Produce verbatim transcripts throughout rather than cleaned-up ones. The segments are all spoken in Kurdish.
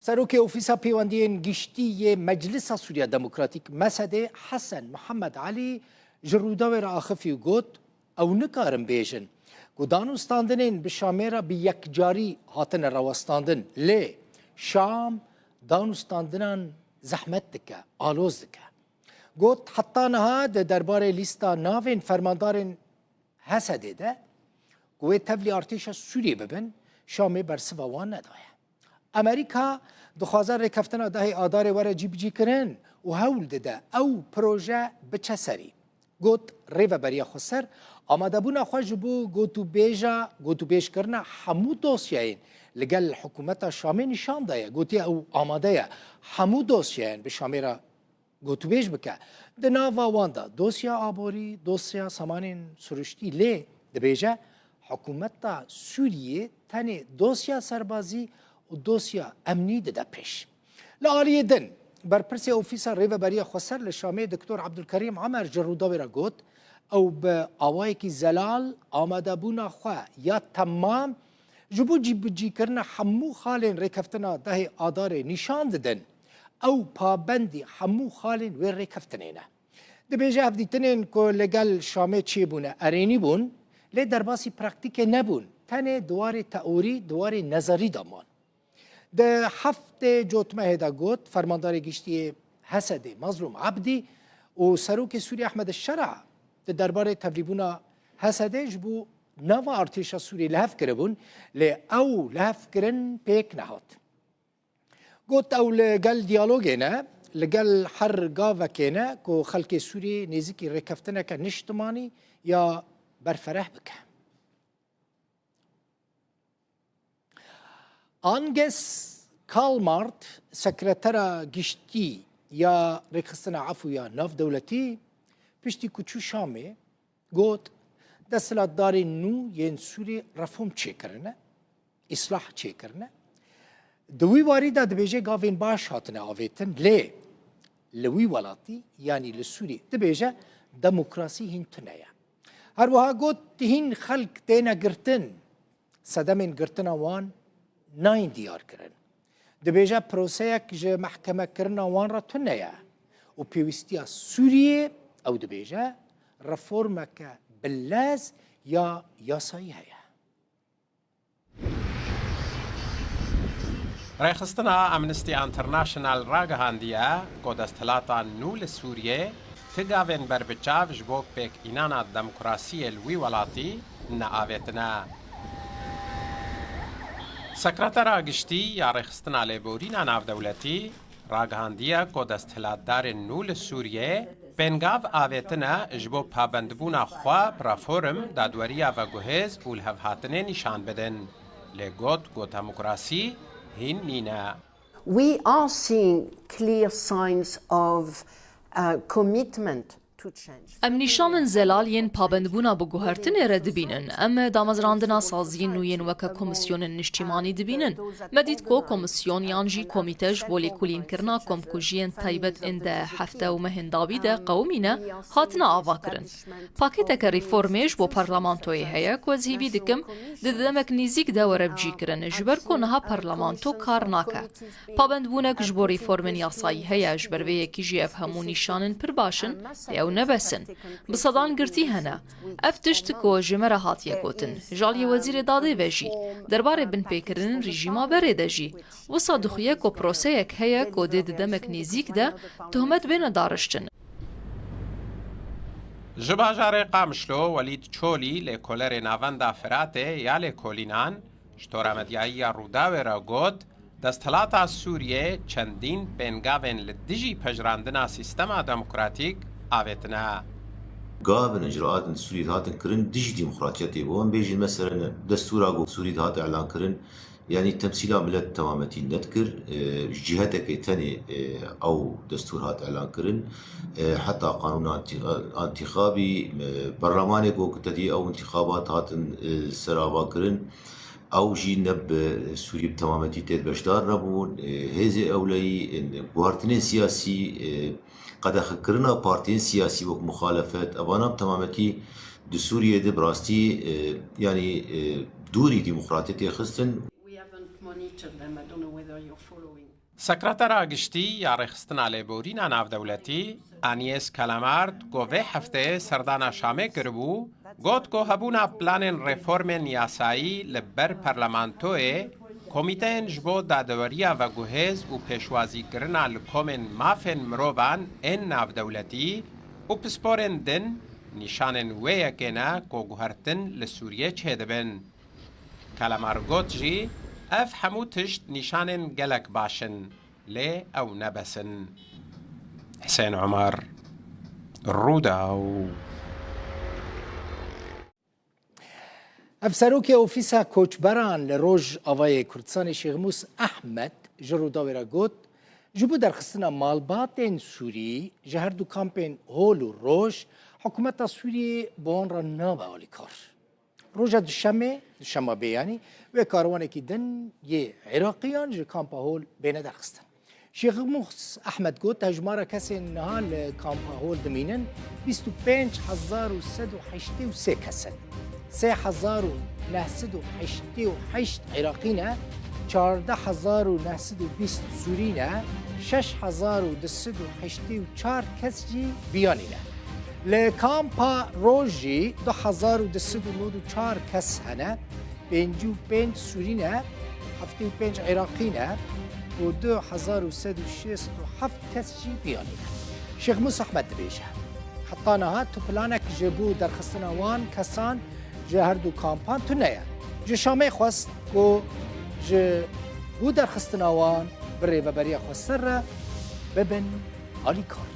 Serokê Ofîsa Pêwendiyên Giştî yê Meclisa Sûriya Demokratîk, MSD'ê, Hesen Mihemed Elî ji Rûdawê re axifî û got, ew nikarin bêjin ku danûstandinên bi Şamê re bi yekcarî hatine rawestandin, lê Şam danûstandinan zehmet dike, aloz dike. Got, heta niha di derbarê lîsta navên fermandarên HSD'ê de ku wê tevlî artêşa Sûriyê bibin, Şamê bersiva wan nedaye. Amerîka dixwaze rêkeftina dehê Adarê were cîbicîkirin û hewl dide ew proje biçe serî. Got, Rêveberiya Xweser amadebûna xwe ji bo gotûbêja, gotûbêjkirina hemû dosyayên li gel hikûmeta Şamê nîşan daye. Gotiye ew amade ye hemû dosyayên bi Şamê re gotûbêj bike. Di nava wan de dosya aborî, dosya samanên siruştî, lê dibêje, hikûmeta Sûriyê tenê dosya serbazî û dosya emnî dide pêş. Li aliyê din, berpirsê Ofîsa Rêveberiya Xweser li Şamê Doktor Abdulkerîm Amer ji Rûdawê re got, ew bi awayekî zelal amadebûna xwe ya temam ji bo cîbicîkirina hemû xalên rêkeftina dehê Adarê nîşan didin. Ew pabendî hemû xalên wê rêkeftinê ne. Dibêje, hevdîtinên ku li gel Şamê çêbûne erênî bûn, lê derbasî praktîkê nebûn. Tenê di warê teorî, di warê nezerî de man. Di heftê cotmehê de got, Fermandarê Giştî yê HSD'ê Mazlûm Ebdî û Serokê Sûriyê Ehmed Şera di derbarê tevlîbûna HSD'ê ji bo nava artêşa Sûriyê li hev kiribûn, lê ew lihevkirin pêk nehat. Got, ew li gel diyalogê ne, li gel her gavekê ne ku xelkê Sûriyê nêzîkî rêkeftineke niştimanî ya berfereh bike. Angus Calmart, sekretera giştî ya Rêxistina Efû ya Navdewletî, piştî ku çû Şamê, got, desthilatdarên nû yên Sûrî reform çêkirine, îslah çêkirine. Di wî warî de dibêje gavên baş hatine avêtin, lê li wî welatî, yanî li Sûrî, dibêje demokrasî hîn tune ye. Her wiha got, hîn xelk têne girtin, sedemên girtina wan nayên diyar kirin. Dibêje proseyek ji mehkemekirina wan re tune ye û pêwîstiya Sûriyê, ew dibêje, reformeke bi lez ya yasayî heye. Rêxistina Amnesty International ragihandiye ku desthilata nû li Sûriyê ti gavên berbiçav ji bo pêkînana demokrasiyê li wî welatî neavêtine. Sekretera Giştî ya Rêxistina Lêborîna Navdewletî ragihandiye ku desthilatdarên nû li Sûriyê pêngav avêtine ji bo pabendbûna xwe bi reform, dadweriya veguhêz û lihevhatinê nîşan bidin. Lê got ku demokrasî hîn nîne. We are seeing clear signs of, uh, commitment to change. Em nîşanên zelal yên pabendbûna bi guhertinê re dibînin. Em damezrandina saziyên nû yên weke komîsyonên niştîmanî dibînin. Me dît ku komîsyon yan jî komîte ji bo lêkolînkirina komkujiyên taybet ên di hefte û mehên dawî de qewimîne, hatine avakirin. Pakêteke reformê ji bo parlamentoyê heye ku ez hîvî dikim di demek nêzîk de were bicîkirin, ji ber ku niha parlamento kar nake. Pabendbûnek ji bo reformên yasayî heye, ji ber vê yekî jî ev hemû nîşanên pir baş in, lê ew ne bes in. Bi sedan girtî hene. Ev tişt ku ji me re hatiye gotin, ji aliyê Wezîrê Dadê ve jî, derbarê binpêkirinên rejîma berê de jî, wisa dixuye ku proseyek heye ku dê di demek nêzîk de tohmet bêne dariştin. Ji bajarê Qamişlo Welîd Çolî, lêkolerê Navenda Firatê ya Lêkolînan, ji toramedyayiya Rûdawê re got, desthilata Sûriyê çendîn pêngavên li dijî pejirandina sîstema demokratîk avêtine. Gavin icraatên Sûriyê dihatin kirin dijî demokratiyetê bû. Em bêjin, meselen, destûra ku Sûrî dihat elan kirin, yanî temsîla milet temametî nedikir. E, ji cîhetekê tenê, e, ew destûr hat elan kirin. E, heta qanûna antî-, antîxabî, e, berlamanê ku te dî ew intîxabat hatin, e, ser ava kirin. Ew jî ne bi Sûrî bi temametî têd beşdar nebûn. E, hêzê ewleyî, e, guhertinên siyasî, e, qedexekirina partiyên siyasî wek muxalefet, evana bi temametî di Sûriyê de bi rastî, e, yanî, e, dûrî demokratiyetê xistin. We haven't monitored them. I don't know whether you're following. Sekretera Giştî ya Rêxistina Lêborîna Navdewletî, Agnes Callamard, ku vê hefteyê serdana Şamê kiribû, got ku hebûna planên reformên yasayî li ber parlamentoyê, komîteyên ji bo dadeweriya veguhêz û pêşwazîkirina li komên mafên mirovan ên navdewletî û pisporên din nîşanên wê yekê ne ku guhertin li Sûriyê çêdibin. Kalamar got jî, ev hemû tişt nîşanên gelek baş in, lê ew ne bes in. Hisên Omar, Rûdaw. Ev serokê Ofîsa Koçberan li Rojavayê Kurdistanê Şêxmûs Ehmed ji Rûdawê re got, ji bo derxistina malbatên Sûrî ji her du kampên Hol û Roj, hikûmeta Sûriyê bi wan re nabe alîkar. Roja Duşemê, Duşema bê yanî, wê karwanekî din yê Îraqiyan ji kampa Hol bêne derxistin. Şêxmûs Ehmed got, hejmara kesên niha li kampa Hol dimînin bîst û pênc hezar û sed û heştê û sê kes in. Sê hezar û neh sed û heştê û heşt Îraqî ne, çardeh hezar û neh sed û bîst Sûrî ne, şeş hezar û du sed û heştê û çar kes jî biyanî ne. Li kampa Roj jî du hezar û du sed û nod û çar kes hene, pêncî û pênc Sûrî ne, heftê û pênc Iraqî ne û du hezar û sed û şêst û heft kes jî biyanî ne. Şêxmûs Ehmed dibêje, heta niha tu planek ji bo derxistina wan kesan ji her du kampan tune ye. Ji Şamê xwest ku ji bo derxistina wan bi rêveberiya xweser re bibin alîkar.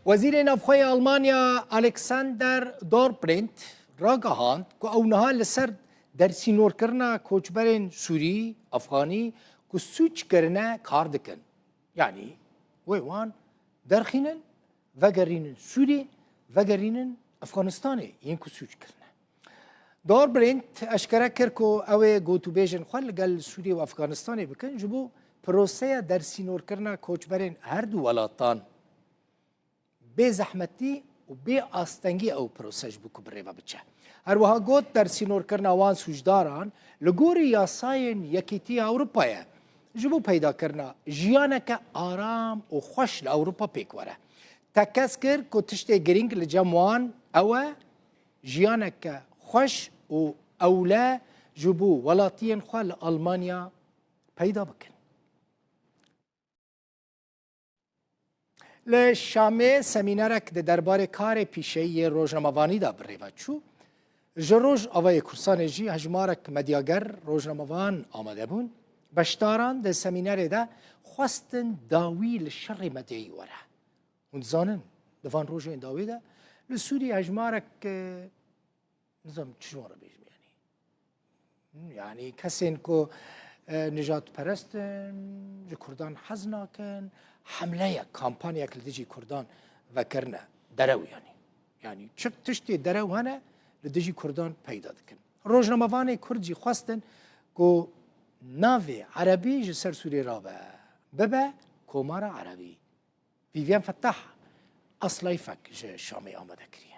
Wezîrê Navxwe yê Almanya Alexander Dobrindt ragihand ku ew niha li ser dersînorkirina koçberên Sûrî, Efxanî ku sûc kirine kar dikin. Yanî wê wan derxînin, vegerînin Sûrî, vegerînin Efxanistanê yên ku sûc kirine. Dobrindt eşkere kir ku ew ê gotûbêjên xwe li gel Sûriyê û Efxanistanê bikin, ji bo proseya dersînorkirina koçberên her du welatan bê zehmetî û bê astengî ew prose ji bo ku bi rê ve biçe. Her wiha got, dersînorkirina wan sûcdaran li gorî yasayên Yekîtiya Ewropa ye, ji bo peydakirina jiyaneke aram û xweş li Ewropa pêk were. Tekez kir ku tiştê girîng li cem wan ew e, jiyaneke xweş û ewle ji bo welatiyên xwe li Almanya peyda bikin. Li Şamê semînerek di derbarê karê pîşeyî yê rojnamevanî de bi rê ve çû. Ji Rojavayê Kurdistanê jî hejmarek medyager, rojnamevan amade bûn. Beşdaran di semînerê de xwestin dawî li şerê medyayî were. Hûn dizanin, di van rojên dawî de li Sûriyê hejmarek, e, nizanim çi ji wan re bêjim, yanî. Yanî kesên ku, e, nijadperest in, ji Kurdan hez nakin, hemleyek, kampanyek li dijî Kurdan vekirine derew, yanî. Yanî çi tiştê derew hene li dijî Kurdan peyda dikin. Rojnamevanê Kurd jî xwestin ku navê Erebî ji ser Sûriyê rabe, bibe Komara Erebî. Vîvyen Fetah, Aslayfek ji Şamê amade kiriye.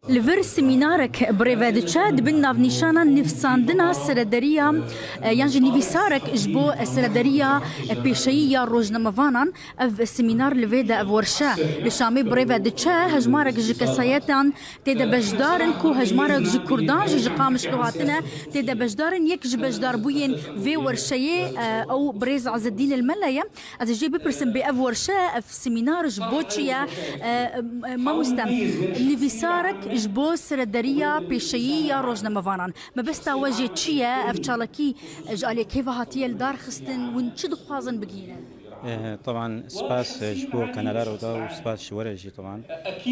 Li vir semînarek bi rê ve diçe, di bin navnîşana nivîsandina serederiya, e, yan jî nivîsarek ji bo serederiya, e, pêşeyî ya rojnamevanan. Ev semînar li vê de, ev werşe li Şamê bi rê ve diçe, hejmarek ji kesayetan tê de beşdar in ku hejmarek ji Kurdan jî ji Qamişlo hatine, tê de beşdar in. Yek ji beşdarbûyên vê werşeyê, e, ew birêz Ezeddîn El Mele ye. Ez ê jê bipirsim, bê ev werşe, ev semînar ji bo çi ye? E, e, mamoste, nivîsarek ji bo serederiya pêşeyî ya rojnamevanan. Mebesta we jê çi ye? Ev çalakî ji aliyê kê ve hatiye li dar xistin? Hûn çi dixwazin bigihînin? Eh, teban spas ji bo kanala Rûdaw û spas ji we re jî teban. Eh,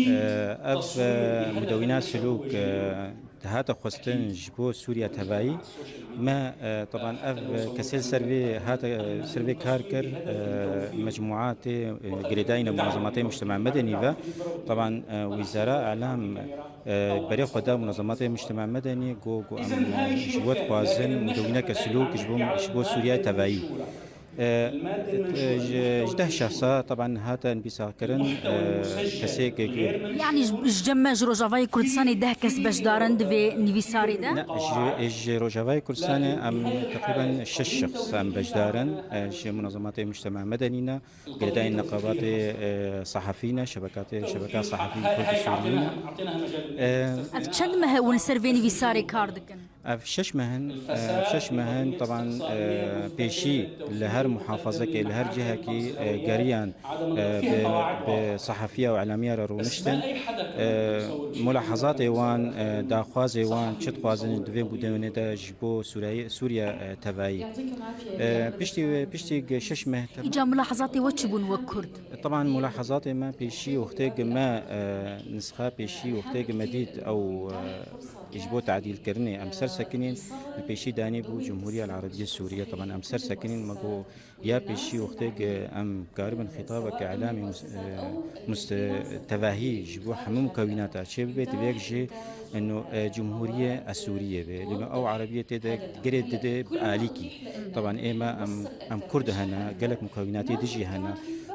ev, eh, mudewîna silûk, eh, hate xwestin ji bo Sûriya tevayî. Me, eh, teban ev, eh, kesê li ser vê hate, eh, ser vê kar kir, eh, mecmûatê, eh, girêdayî ne munazematê mujtema medenî ve. Teban, eh, wîzara elam, eh, berê xwe da munazematê mujtema medenî, got, got, em, eh, ji we dixwazin mudewîneke silûk ji bo, ji bo Sûriya tevayî. E, e, ji, ji deh şexsa, teban, hate nivîsakirin, e, kesê ke, ke Yanî ji, ji cem me ji Rojavayê Kurdistanê deh kes beşdar in di vê nivîsarê de? Ne, ji, ji Rojavayê Kurdistanê em teqrîben şeş şexs em beşdar in, e, ji munazematê mujtema medenî ne, girêdayên neqabatê, e, sehefî ne, şebekatê, şebeka sehefî Kurd û Sûrî ne. E, Ev çend meh e hûn li ser vê nivîsarê kar dikin? Ev şeş meh in, e, şeş meh in, teban, e, pêşî li her muhafazekê, li her cihekî, e, geriyan, e, bi, bi sehefiya û elamiya re rûniştin. E, mulahezatê wan, e, daxwazê wan, çi dixwazin di vê mudewînê de ji bo Sûriyê, Sûriye, e, tevayî. E, piştî wê, piştî ge-, şeş meh te- Îca mulahezatê we çi bûn wek Kurd? Teban mulahezatê me pêşî wextê ge me, e, nisxa pêşî wextê ge me dît ew, e, ji bo tadîlkirinê em ser sekinîn, li pêşî danî bû Cumhuriya Erebiyê Sûriye. Teban em ser sekinîn, me got ya pêşî wextê ge em karibin xîtabeke îlamî mus-, e, mus-, e, tevahî ji bo hemû mukewînata çê bibe, divê ji eno, e, Cumhuriye Esûriye be. Lê ew Erebiyê tê de girê dide bi alîkî. Teban ê me em, em Kurd hene, gelek mukewînatê dijî hene.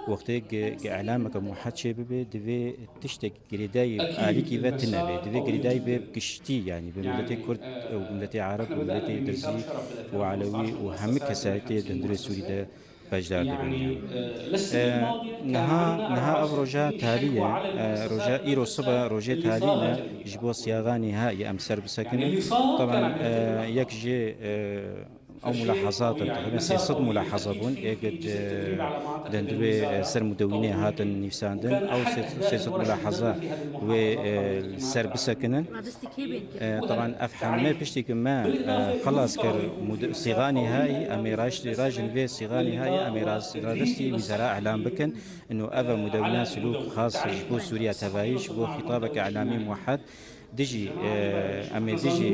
Wextê ge, ge îlameke muhed çê bibe, divê tiştek girêdayî alîkî ve tune be. Divê girêdayî be giştî, yanî bi miletê Kurd û miletê Ereb û miletê Dirzî û Elewî û hemî kesayetê di hundirê Sûrî de beşdar dibin. E, niha, niha ev roja talî ye. E, roja îro sibe rojê talî ne ji bo siyaxa nîhaî em ser bisekinin. Teban, e, yek jê, e, Ew mulahezat in, teqrîben sê sed mulaheza bûn, ê ge di, di hundirê, e, ser mudewînê hatin nivîsandin. Ew sê, sê sed mulaheza wê, e, ser bisekinin. E, teban ev heme piştî ku me, e, xelas kir mude-, sîxa nîhaî, em ê raştî rajin vê sîxa nîhaî, em ê ras-, radestî wîzara îlam bikin. Ino ev e mudewîna silûk xas ji bo Sûriya tevayî, ji bo xîtabeke îlamî muhed. Dijî, e, em ê dijî,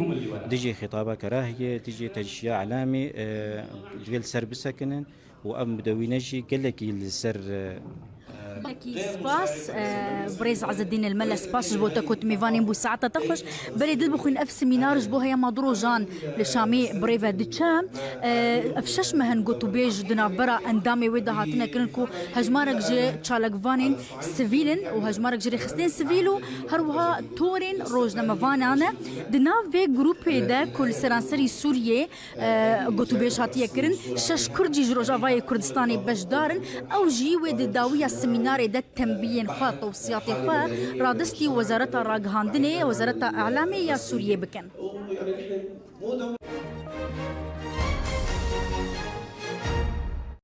dijî xîtaba kerahiyê, dijî tecşiya îlamî, e, divê li ser bisekinin û ev mudewîne jî gelekî li ser, e, Gelekî spas, e, birêz Ezedîn Elmele, spas ji bo te ku tu mêvanên bû saeta te xweş. Belê dil bixwîn ev semînar ji bo heyama du rojan li Şamê birêve diçe. E, ev şeş meh in gotûbêj di navbera endamê wê de hatine kirin ku hejmarek ji çalakvanên sivîl in û hejmarek ji rêxistên sivîl û her wiha torên rojnamevanan e. Di nav vê grûpê de ku li seranserî Sûriyê, e, gotûbêj hatiye kirin, şeş Kurd jî ji Rojavayê Kurdistanê beşdar in. Ew jî wê di dawiya semînarê de tembiyên xwe, tewsiyatê xwe radestî Wezareta Ragihandinê, Wezareta Îlamê ya Sûriyê bikin.